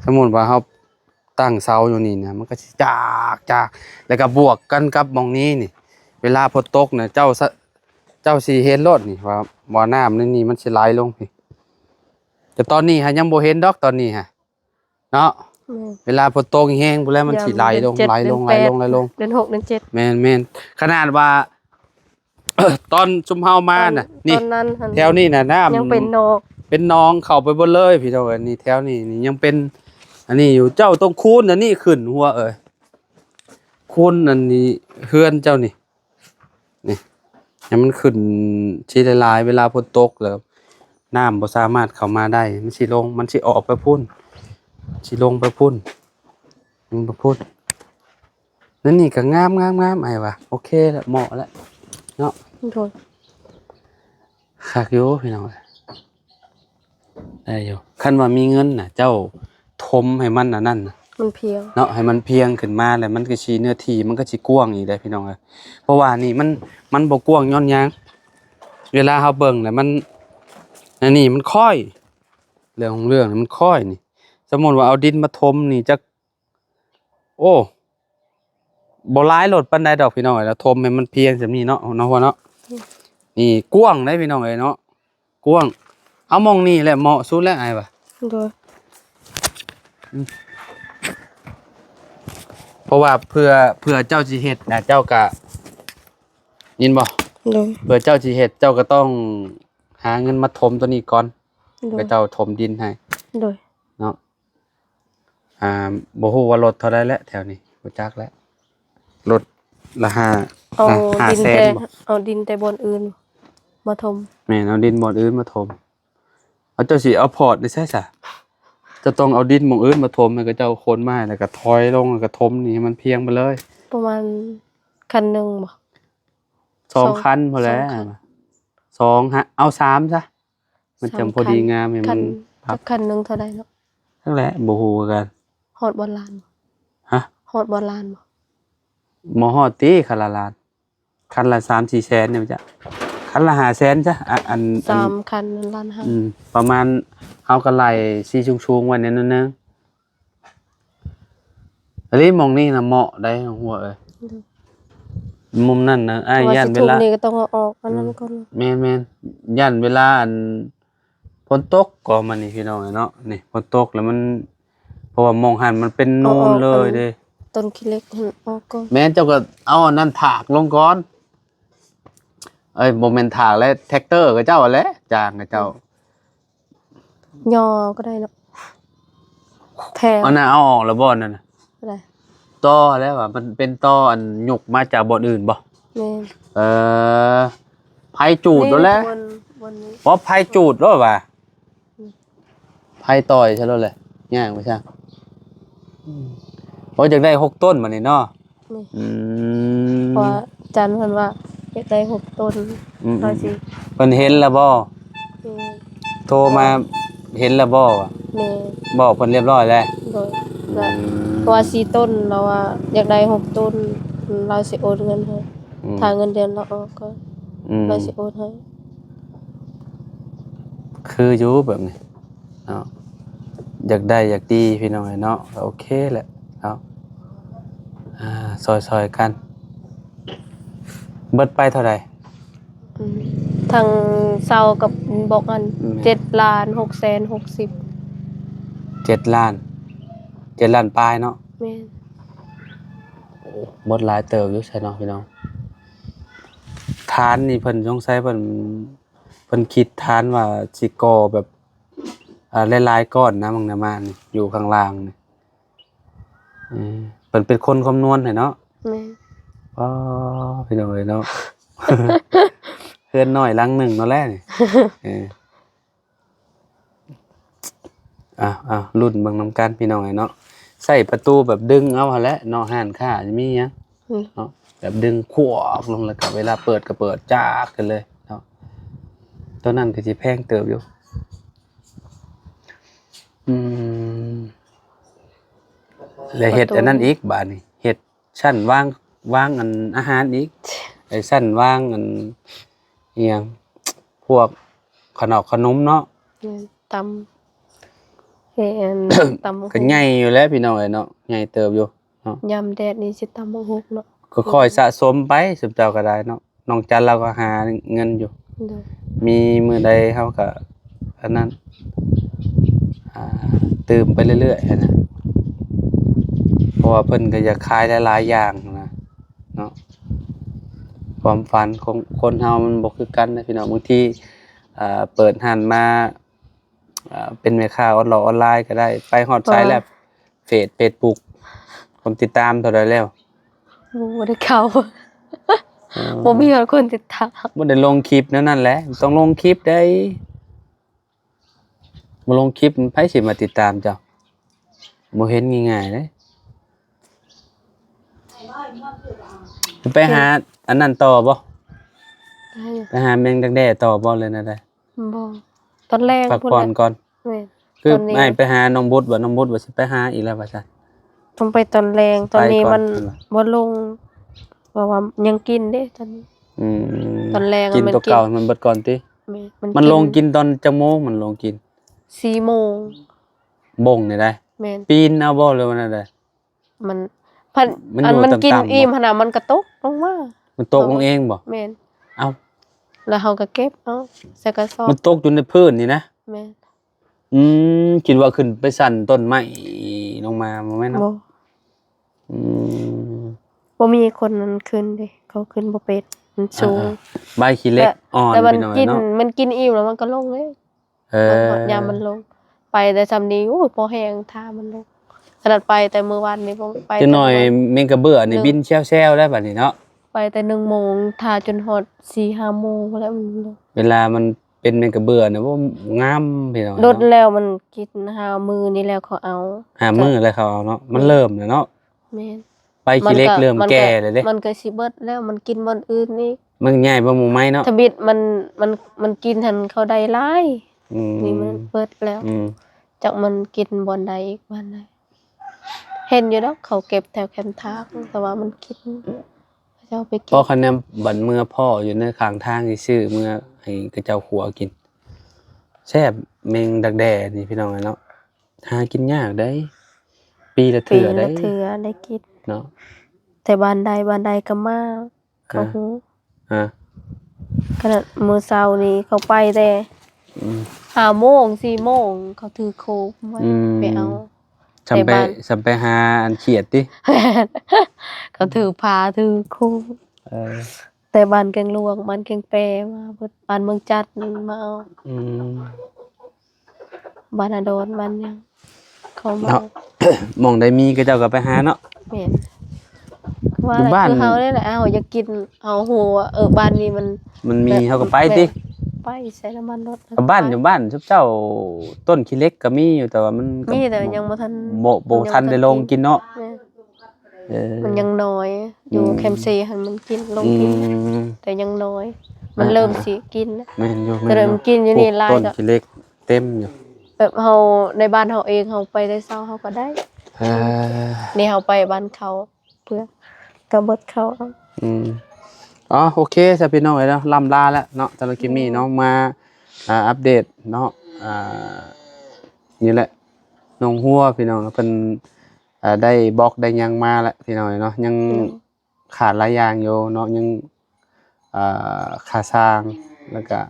ສົມມຸດວ່າເຮົາ ຕັ້ງເສົາຢູ່ນີ້ນະ ມັນກໍຊິຈາກ ຈາກ ແລ້ວກໍບວກກັນກັບໝ່ອງນີ້ນີ້ ເວລາຝົນຕົກນະ ເຈົ້າ ເຈົ້າຊິເຫັນໂລດນີ້ວ່າ ບໍ່ ນ້ຳໃນນີ້ມັນຊິໄຫຼລົງພີ້ ແຕ່ຕອນນີ້ຫາຍັງບໍ່ເຫັນດອກ ຕອນນີ້ຫາເນາະ ແມ່ນ ເວລາຝົນຕົກແຮງພຸ້ນແຫຼະ ມັນຊິໄຫຼລົງ ເດືອນເຈັດ ໄຫຼລົງ ເດືອນແປດ ໄຫຼລົງ ໄຫຼລົງ ເດືອນຫົກ ເດືອນເຈັດ ແມ່ນໆ ຂະໜາດວ່າ ຕອນຊຸມເຮົາມານະ ຕອນ ນີ້ ຕອນນັ້ນຫັ້ນ ແຖວນີ້ນະ ນ້ຳຍັງເປັນໜອງ ເປັນໜອງເຂົ້າໄປເບິດເລີຍພີ່ນ້ອງເອີຍ ນີ້ແຖວນີ້ນີ້ຍັງເປັນ ອັນນີ້ຢູ່ ເຈົ້າຕ້ອງຄູນອັນນີ້ຂຶ້ນຫົວເອີຍ ຄູນອັນນີ້ເຮືອນເຈົ້ານີ້ ນີ້ ໃຫ້ມັນຂຶ້ນຊິຫຼາຍໆ ເວລາຝົນຕົກແລ້ວ ນ້ຳບໍ່ສາມາດເຂົ້າມາໄດ້ ມັນຊິລົງ ມັນຊິອອກໄປພຸ້ນ ຊິລົງໄປພຸ້ນ ລົງໄປພຸ້ນ. ນັ້ນນີ້ກໍງາມໆ ອ້າຍວ່າ ໂອເຄແລ້ວ ເໝາະແລ້ວເນາະ ໂດຍ ຄັກຢູ່ພີ່ນ້ອງ ໄດ້ຢູ່ ຄັນວ່າມີເງິນນະ ເຈົ້າຖົມໃຫ້ມັນອັນນັ້ນນະ ມັນພຽງເນາະ ໃຫ້ມັນພຽງຂຶ້ນມາ ແລ້ວມັນກໍຊິ ເນື້ອທີ່ມັນກໍຊິກວ້າງອີກເດ້ພີ່ນ້ອງເອີຍ ເພາະວ່ານີ້ມັນ ມັນບໍ່ກວ້າງຍ້ອນຫຍັງ ເວລາເຮົາເບິ່ງແລ້ວມັນ ອັນນີ້ມັນຄ້ອຍ ເລື່ອງຂອງເລື່ອງນີ້ມັນຄ້ອຍນີ້. ສົມມຸດວ່າເອົາດິນມາຖົມນີ້ຈັກ ໂອ້ ບໍ່ຫຼາຍໂລດປານໃດດອກພີ່ນ້ອງເອີຍ ລະຖົມໃຫ້ມັນພຽງສ່ຳນີ້ເນາະ ເນາະ ຫົວເນາະ. ນີ້ກວ້າງເດ້ພີ່ນ້ອງເອີຍເນາະ ກວ້າງ. ເອົາໝ່ອງນີ້ແຫຼະເໝາະສຸດແລ້ວອ້າຍວ່າ. ໂດຍ. ອືມ ເພາະວ່າເພື່ອ ເພື່ອເຈົ້າຊິເຮັດນະ ເຈົ້າກະ ຍິນບໍ່? ໂດຍ. ເພື່ອເຈົ້າຊິເຮັດ ເຈົ້າກໍຕ້ອງຫາເງິນມາຖົມໂຕນີ້ກ່ອນ. ໂດຍ. ແລ້ວເຈົ້າຖົມດິນໃຫ້. ໂດຍ. ເນາະ ອ່າ ບໍ່ຮູ້ວ່າລົດເທົ່າໃດແຫຼະແຖວນີ້ ບໍ່ຈັກແຫຼະ. ລົດລະຫ້າ ເອົາ ຫ້າ ຫ້າແສນ ດິນແຕ່ ບໍ່? ເອົາດິນແຕ່ບ່ອນອື່ນມາຖົມ. ແມ່ນ ເອົາດິນບ່ອນອື່ນມາຖົມ. ເອົາ ເຈົ້າຊິເອົາພອດໄດ້ໃສຊະ? ເຈົ້າຕ້ອງເອົາດິນໝ່ອງອື່ນມາຖົມ ໃຫ້ເຂົາເຈົ້າຂົນມາໃຫ້ ແລ້ວກໍຖອຍລົງ ແລ້ວກໍຖົມນີ້ໃຫ້ມັນພຽງໄປເລີຍ. ປະມານຄັນໜຶ່ງບໍ່? ສອງ ສອງ ຄັນພໍແລ້ວ. ສອງ ຄັນ. ສອງ ເອົາສາມຊະ. ມັນຈະພໍດີງາມໃຫ້ມັນ ຄັນ ຄັນໜຶ່ງເທົ່າໃດເນາະ? ນັ້ນແຫຼະ ບໍ່ຮູ້ຄືກັນ. ຮອດບ່ອນລ້ານບໍ່? ຮະ? ຮອດບ່ອນລ້ານບໍ່? ບໍ່ຮອດຕິ ຄັນລະລ້ານ. ຄັນລະສາມສີ່ແສນນີ້ມັນຈະ ຄັນລະຫ້າແສນຊະ. ອາ ອັນ ສາມຄັນລ້ານຫ້າ. ອືມ ປະມານ ເຮົາກໍໄລ່ສີສູງໆໄວ້ແດ່ໜ້ອຍໜຶ່ງ. ອັນນີ້ໝ່ອງນີ້ນະເໝາະໄດ໋ ຫົວເອີຍ. ໂດຍ. ມຸມນັ້ນນະ ອ້າຍ ວ່າ ຢ້ານເວລາ ນີ້ກໍຕ້ອງເອົາອອກອັນນັ້ນກ່ອນ. ແມ່ນໆ ຢ້ານເວລາອັນຝົນຕົກກໍມານີ້ພີ່ນ້ອງເອີຍເນາະ. ນີ້ຝົນຕົກແລ້ວມັນ ເພາະວ່າໝ່ອງຫັ້ນມັນເປັນໂນນເລີຍເດ້. ເອົາອອກອັນຕົ້ນຂີ້ເຫຼັກຫັ້ນອອກກ່ອນ. ແມ່ນ ເຈົ້າກໍເອົາອັນນັ້ນຖາກລົງກ່ອນ. ເອີຍ ບໍ່ແມ່ນຖາກແຫຼະ ແທັກເຕີເຂົາເຈົ້າຫັ້ນແຫຼະ ຈ້າງເຂົາເຈົ້າ. ຍໍກໍໄດ້ເນາະ ແຖວ. ອັນນັ້ນເອົາອອກແລ້ວບໍ່ ອັນນັ້ນນະ? ຕົວໃດ? ຕໍ່ແລ້ວວ່າ ມັນເປັນຕໍ່ອັນຍົກມາຈາກບ່ອນອື່ນບໍ່? ແມ່ນ. ເອີ ໄພຈູດໂລດແຫຼະ. ນີ້ ບ່ອນ ບ່ອນນີ້ ບໍ່ ໄພຈູດໂລດວ່າ. ອືມ ໄພຕ່ອຍຊະໂລດແຫຼະ ຍ່າງໄປຊະ. ອືມ ໂອ້ ຢາກໄດ້ຫົກຕົ້ນບາດນີ້ເນາະ. ນີ້ ອືມ ເພາະວ່າຈັນເພິ່ນວ່າຢາກໄດ້ຫົກຕົ້ນ. ອືມ ເຮົາຊິ ເພິ່ນເຫັນແລ້ວບໍ່? ແມ່ນ. ໂທມາເຫັນແລ້ວບໍ່? ແມ່ນ. ບອກເພິ່ນຮຽບຮ້ອຍແລ້ວ. ໂດຍ. ອືມ ວ່າ ເພາະວ່າສີ່ຕົ້ນ ລາວວ່າຢາກໄດ້ຫົກຕົ້ນ ລາວຊິໂອນເງິນໃຫ້. ອືມ ຖ້າເງິນເດືອນລາວອອກກໍ ອືມ ລາວຊິໂອນໃຫ້. ຄືຢູ່ແບບນີ້ເນາະ ຢາກໄດ້ຢາກດີພີ່ນ້ອງເອີຍເນາະ ກໍໂອເຄແຫຼະເນາະ. ອ່າ ຊ່ອຍໆກັນ. ເບິດໄປເທົ່າໃດ? ອືມ ທັງເຊົ່າກັບບອກອັນ ແມ່ນ ເຈັດລ້ານຫົກແສນຫົກສິບ. ເຈັດລ້ານ ເຈັດລ້ານປາຍເນາະ. ແມ່ນ. ໂອ້ ໝົດຫຼາຍເຕີບຢູ່ໃສເນາະພີ່ນ້ອງ. ຖານນີ້ເພິ່ນສົງໄສເພິ່ນ ເພິ່ນຄິດຖານວ່າຊິກໍ່ແບບ ອ່າ ຫຼາຍໆກ້ອນນະ ມັງນະມານີ້ ຢູ່ຂ້າງລ່າງນີ້. ເອີ ເພິ່ນເປັນຄົນຄຳນວນໃຫ້ເນາະ. ແມ່ນ. ອໍ ພີ່ນ້ອງເອີຍເນາະ ເຮືອນນ້ອຍຫຼັງໜຶ່ງເນາະແຫຼະນີ້. ເອີ ເອົາໆ ລຸ້ນເບິ່ງນຳກັນພີ່ນ້ອງເອີຍເນາະ. ໃຊ້ປະຕູແບບດຶງເອົາຫັ້ນແຫຼະເນາະ ຮ້ານຄ້າຈະມີຫຍັງ ອືມ ເນາະ ແບບດຶງຄວບລົງ ແລ້ວກໍເວລາເປີດກໍເປີດຈາກຂຶ້ນເລີຍເນາະ. ຕົວນັ້ນກໍຊິແພງເຕີບຢູ່. ອືມ ແລ້ວເຮັດອັນນັ້ນອີກບາດນີ້ ເຮັດ ຊັ້ນວາງ ວາງອັນອາຫານອີກ ໄອ້ຊັ້ນວາງອັນອີຫຍັງ ພວກຂະໜອກຂະໜົມເນາະ. ແມ່ນ ຕຳ ເຮັດອັນ ຕຳບັກຫຸ່ງ ກໍໃຫຍ່ຢູ່ແລ້ວພີ່ນ້ອງເອີຍເນາະ ໃຫຍ່ເຕີບຢູ່ເນາະ. ຍາມແດດນີ້ຊິຕຳບັກຫຸ່ງເນາະ ກໍຄ່ອຍສະສົມໄປ ຊຸມເຈົ້າກໍໄດ້ເນາະ. ນ້ອງຈັນລາວກໍຫາເງິນຢູ່. ໂດຍ. ມີມື້ໃດເຮົາກໍອັນນັ້ນ ອ່າ ຕື່ມໄປເລື້ອຍໆຫັ້ນນະ ເພາະວ່າເພິ່ນກໍຢາກຂາຍຫຼາຍໆຢ່າງນະເນາະ. ຄວາມຝັນຂອງຄົນເຮົາມັນບໍ່ຄືກັນນະພີ່ນ້ອງ. ບາງທີ ອ່າ ເປີດຮ້ານມາ ອ່າ ເປັນແມ່ຄ້າອອນລອກອອນລາຍກໍໄດ້ ໄປຮອດໃສແລ້ວ ເຟສ ເຟສບຸກ ຄົນຕິດຕາມເທົ່າໃດແລ້ວ? ບໍ່ ບໍ່ໄດ້ເຂົ້າ ເອີ ບໍ່ມີຮອດຄົນຕິດຕາມ. ບໍ່ໄດ້ລົງຄລິບແນວນັ້ນແຫຼະ ຕ້ອງລົງຄລິບໄດ໋. ບໍ່ລົງຄລິບໃຜຊິມາຕິດຕາມເຈົ້າ? ບໍ່ເຫັນງ່າຍໆເດ້. ໄປຫາອັນນັ້ນຕໍ່ບໍ່? ໄປຫາແມງດັກແດ້ຕໍ່ບໍ່ ຫຼືແນວໃດ? ບໍ່ ຕອນແລງ ພັກຜ່ອນກ່ອນ. ແມ່ນ ຄື ຕອນນີ້ ອ້າຍໄປຫານ້ອງບຸດ ວ່ານ້ອງບຸດວ່າຊິໄປຫາອີກແລ້ວວ່າຊັ້ນ. ຕ້ອງໄປຕອນແລງ ຕອນນີ້ມັນ ໄປກ່ອນ ເພິ່ນວ່າ ບໍ່ລົງ ເພາະວ່າຍັງກິນເດ້ຕອນນີ້. ອືມ ຕອນແລງ ກິນ ມັນ ຕົວ ກິນ ເກົ່າໃຫ້ມັນເບິດກ່ອນຕິ? ແມ່ນ ມັນ ມັນ ກິນ ລົງກິນຕອນຈັກໂມງ? ມັນລົງກິນ ສີ່ໂມງ ບົ້ງນີ້ໄດ໋. ແມ່ນ ປີນເອົາບໍ່ ຫຼືວ່າແນວໃດ? ມັນ ພັດ ມັນ ອັນ ຢູ່ ມັນກິນ ຕ່ຳໆ ອີ່ມ ບໍ່? ຫັ້ນນະ ມັນກະຕົກລົງມາ ມັນຕົກລົງເອງບໍ່? ແມ່ນ ເອົ້າ ແລ້ວເຮົາກະເກັບເອົາໃສ່ກະສອບ ມັນຕົກຢູ່ໃນພື້ນນີ້ນະ? ແມ່ນ ອືມ ຄິດວ່າຂຶ້ນໄປຊັ້ນຕົ້ນໄມ້ລົງມາ ບໍ່ແມ່ນເນາະ? ບໍ່ ອືມ ບໍ່ມີຄົນນັ້ນຂຶ້ນເດ້ ເຂົາຂຶ້ນບໍ່ເປັນ ມັນສູງ ອ່າໆ ໃບຂີ້ເຫຼັກ ແຕ່ ອ່ອນ ແຕ່ມັນ ພີ່ນ້ອງ ກິນເນາະ ມັນກິນອີ່ມແລ້ວມັນກະລົງເລີຍ. ເອີ ມັນຮອດຍາມມັນລົງ ໄປແຕ່ຊ່ຳນີ້ ໂອ້ຍ ພໍແຮງຖ້າມັນລົງ ຂະໜາດໄປແຕ່ມື້ວານນີ້ ໄປ ຈັກໜ້ອຍ ແຕ່ ແມງກະເບື້ອນີ້ ໜຶ່ງ ບິນແຊວໆ ແລ້ວບາດນີ້ເນາະ ໄປແຕ່ໜຶ່ງໂມງ ຖ້າຈົນຮອດສີ່ຫ້າໂມງພຸ້ນແຫຼະ ມັນລົງ ເວລາມັນ ເປັນແມງກະເບື້ອນະ ໂອ້ ງາມພີ່ນ້ອງເນາະ ດົນແລ້ວ ມັນກິນຫ້າມື້ນີ້ແລ້ວເຂົາເອົາ ຫ້າມື້ແລ້ວເຂົາເອົາເນາະ ມັນເລີ່ມແລ້ວເນາະ ແມ່ນ ໃບຂີ້ເຫຼັກເລີ່ມແກ່ແລ້ວເດ້ ມັນກະຊິເບິດແລ້ວ ມັນກິນບ່ອນອື່ນອີກ ມັນຍ້າຍໄປໝ່ອງໃໝ່ເນາະ ທຳອິດມັນ ມັນ ມັນກິນຫັ້ນເຂົາໄດ້ຫຼາຍ ອືມ ນີ້ມັນເບິດແລ້ວ ອືມ ຈັກມັນກິນບ່ອນໃດອີກ ບ້ານໃດ ເຫັນຢູ່ດອກ ເຂົາເກັບແຖວແຄມທາງ ແຕ່ວ່າມັນກິນ ເຂົາເຈົ້າໄປເກັບ ພໍຄະແນນບັດເມືອພໍ້ຢູ່ໃນຂ້າງທາງຊື່ໆ ເມືອໃຫ້ເຂົາເຈົ້າຂົ້ວກິນ ແຊບ ແມງດັກແດ້ນີ້ພີ່ນ້ອງເອີຍເນາະ ຫາກິນຍາກໃດ໋ ປີລະເທື່ອໃດ໋ ປີລະເທື່ອໄດ້ກິນເນາະ ແຕ່ບ້ານໃດບ້ານໃດກະມາ ເຂົາຮູ້ ຮະ ຂະໜາດມື້ເຊົ້ານີ້ເຂົາໄປແຕ່ ອືມ ຫ້າໂມງ ສີ່ໂມງ ເຂົາຖືໂຄມໄວ້ ອືມ ໄປເອົາ ຊ່ຳໄປ ຊ່ຳໄປຫາອັນຂຽດຕິ ເຂົາຖືພາຖືໂຄມ ເອີ ແຕ່ບ້ານແກງຫຼວງ ບ້ານແກງແປມາເບິດ ບ້ານເມືອງຈັນມາເອົາ ອືມ ບ້ານອາດອນ ບ້ານຫຍັງ ເຂົາມາ ເນາະ ໝ່ອງໃດມີເຂົາເຈົ້າກະໄປຫາເນາະ ແມ່ນ ວ່າ ຢູ່ບ້ານ ຄືເຮົານີ້ແຫຼະ ເຮົາຢາກກິນ ເຮົາຮູ້ວ່າ ເອີ ບ້ານນີ້ມັນ ມັນມີ ແບບ ເຮົາກະໄປຕິ ແມ່ນ ໄປໃສ່ນ້ຳມັນລົດ ກະບ້ານ ໄປ ຢູ່ບ້ານຊຸມເຈົ້າ ຕົ້ນຂີ້ເຫຼັກກະມີຢູ່ ແຕ່ວ່າມັນກະ ມີແຕ່ຍັງບໍ່ທັນ ບໍ່ ບໍ່ທັນໄດ້ລົງກິນເນາະ ແມ່ນ ເອີ ມັນຍັງນ້ອຍ ຢູ່ ອືມ ແຄມເຊຫັ້ນມັນກິນ ລົງກິນ ອືມ ແຕ່ຍັງນ້ອຍ ມັນເລີ່ມ ອ່າໆ ຊິກິນ ແມ່ນຢູ່ ແມ່ນຢູ່ ແຕ່ເລີ່ມກິນຢູ່ນີ້ຫຼາຍ ຕົ້ນ ກະ ຂີ້ເຫຼັກເຕັມຢູ່ ແບບເຮົາໃນບ້ານເຮົາເອງ ເຮົາໄປແຕ່ເຊົ້າເຮົາກະໄດ້ ເອີ ນີ້ເຮົາໄປບ້ານເຂົາ ເພື່ອກະເບິດເຂົາເອົາ ອືມ ອໍ ໂອເຄຊະພີ່ນ້ອງເອີຍເນາະ ລ່ຳລາແລ້ວເນາະ ສຳລັບຄລິບນີ້ເນາະ ອືມ ມາ ອ່າ ອັບເດດເນາະ ອ່າ ນີ້ແຫຼະ ນ້ອງຫົວພີ່ນ້ອງ ເພິ່ນ ອ່າ ໄດ້ບລັອກໄດ້ຫຍັງມາແລ້ວພີ່ນ້ອງເອີຍເນາະ ຍັງ ອືມ ຂາດຫຼາຍຢ່າງຢູ່ເນາະ ຍັງ ອ່າ ຄ່າສ້າງ ແລ້ວກະ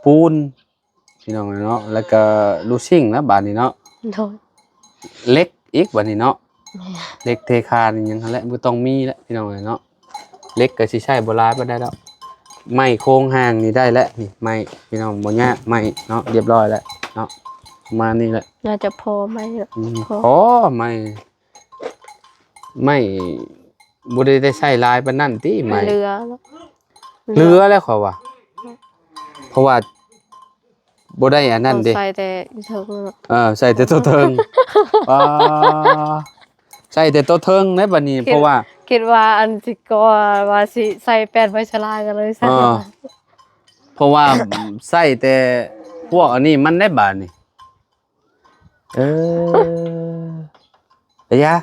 ປູນ ພີ່ນ້ອງເນາະ ແລ້ວກະລູຊິງແລ້ວບາດນີ້ເນາະ ໂດຍ ເຫຼັກອີກບາດນີ້ເນາະ ແມ່ນ ເຫຼັກເທຄານອີ່ຫຍັງຫັ້ນແຫຼະ ບໍ່ຕ້ອງມີແລ້ວພີ່ນ້ອງເອີຍເນາະ ເຫຼັກກະຊິໃຊ້ບໍ່ຫຼາຍປານໃດດອກ ໄມ້ໂຄງຮ່າງນີ້ໄດ້ແລ້ວ ນີ້ໄມ້ພີ່ນ້ອງ ບໍ່ຍາກ ໄມ້ເນາະ ລຽບຮ້ອຍແລ້ວເນາະ ປະມານນີ້ແຫຼະ ໜ້າຈະພໍໄມ້ແລ້ວ ອືມ ພໍ ພໍໄມ້ ໄມ້ ບໍ່ໄດ້ ໄດ້ໃຊ້ຫຼາຍປານນັ້ນຕິ ໄມ້ ເຫຼືອແລ້ວ ເຫຼືອແລ້ວຂ້ອຍວ່າ ເພາະວ່າບໍ່ໄດ້ອັນນັ້ນເດ້ ເອົາໃສ່ແຕ່ຢູ່ເທິງ ເອີ ໃສ່ແຕ່ໂຕເທິງ ປາ ໃສ່ແຕ່ໂຕເທິງໃດ໋ບາດນີ້ ຄິດ ເພາະວ່າ ຄິດວ່າອັນຊິກໍວ່າຊິໃສ່ແປ້ນໄຟສະລາຍ ກະເລີຍໃສ່ ເອີ ເພາະວ່າໃສ່ແຕ່ພວກອັນນີ້ມັນໄດ້ບາດນີ້ ເອີ ໄປຢາ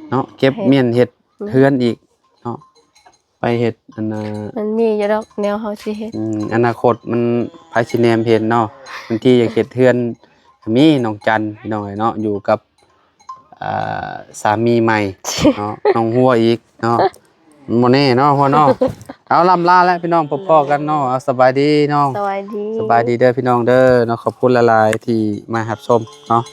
ເນາະ ເກັບ ເຮັດ ມ້ຽນເຮັດ ແມ່ນ ເຮືອນອີກເນາະ ໄປເຮັດອັນນ່າ ມັນມີຢູ່ດອກແນວເຮົາຊິເຮັດ ອືມ ອະນາຄົດມັນ ໃຜຊິແນມເຫັນເນາະ ບາງທີຢາກເຮັດເຮືອນ ກະມີ ນ້ອງຈັນ ພີ່ນ້ອງເອີຍເນາະ ຢູ່ກັບ ອ່າ ສາມີໃໝ່ເນາະ ນ້ອງຫົວອີກເນາະ ມັນບໍ່ແນ່ເນາະ ຫົວເນາະ ເອົາ ລ່ຳລາແລ້ວພີ່ນ້ອງ ພົບພໍ້ກັນເນາະ ເອົາ ສະບາຍດີນ້ອງ ສະບາຍດີ ສະບາຍດີເດີພີ່ນ້ອງເດີເນາະ ຂອບຄຸນຫຼາຍໆທີ່ມາຮັບຊົມເນາະ